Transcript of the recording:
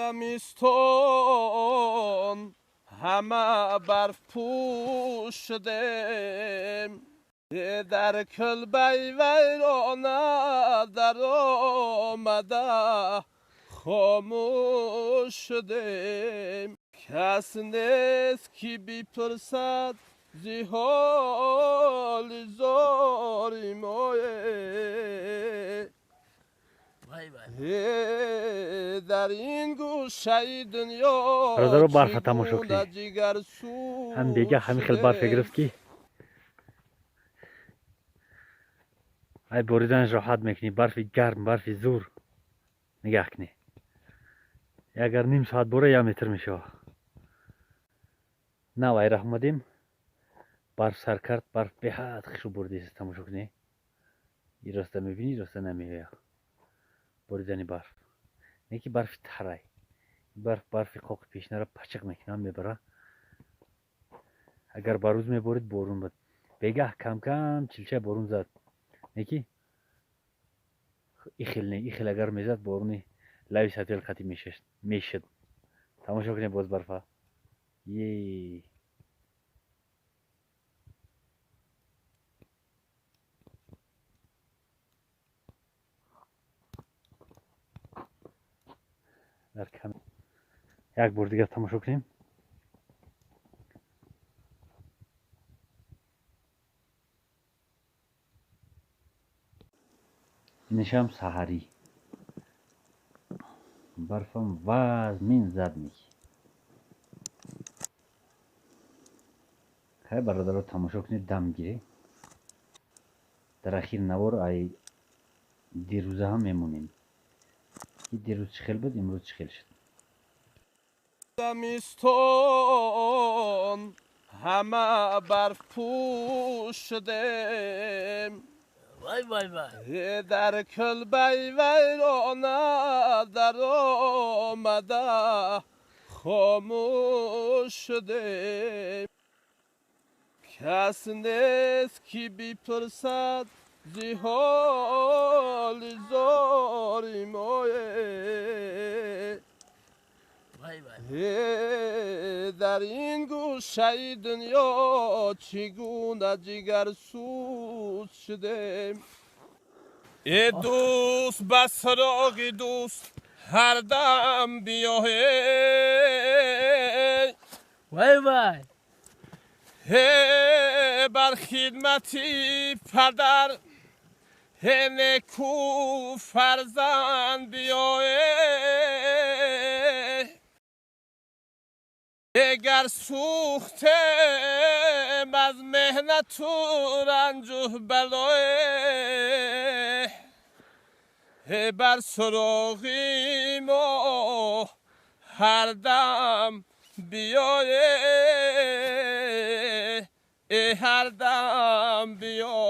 Зимистон ҳама барф пӯш шудем, дар кулбаи вайрона даромада хомӯш шудем. Кас нест ки бипурсад зи ҳоли зори мое. Дар ин гӯшаи дунё Бародаро, барфа тамошо кунед. Ҳам бега ҳамин хел барфе гирифт, ки ай бориданаш роҳат мекунӣ. Барфи гарм, барфи зур. Нигаҳ кунӣ, агар ним соат бора, як метр мешава. Нав ай раҳ омадем, барф сар кард. Барф беҳад хишу бурдист, тамошо кунӣ. И роста мебинӣ, роста намеоя боридани барф. Не ки барфи тарай, барф барфи қоқи пешинара пачиқ мекунад, мебара. Агар ба рӯз меборид, борун буд. Бегаҳ камкам чилча борун зад, не ки ихел не, ихел агар мезад, боруни лави сател қати мешуд. Тамошо кунед боз барфа е. Дар кам як бор дигар тамошо кунем. Инашам саҳарӣ барфам вазмин зад меки. Хай, бародаро, тамошо кунед, дам гиред. Дар ахир навор ай дирӯза ҳам мемонем, ки дирӯз чӣ хел буд, имрӯз чӣ хел шуд. Зимистон ҳама барф пӯш шудем. Вай, вай, вай. Дар кулбаи вайрона даромада хомӯш шудем. Кас нест ки бипурсад зи ҳоли зори мое. Вай, вай. Дар ин гӯшаи дунё чӣ гуна ҷигарсӯз шудем. Э дӯст, ба суроғи дӯст ҳардам биёҳе. Вай, вай. Бар хидмати падар неку фарзанд биёе. Эгар сӯхтем аз меҳнату ранҷу балое, бар суроғи мо ҳардам биёе, ҳардам биё.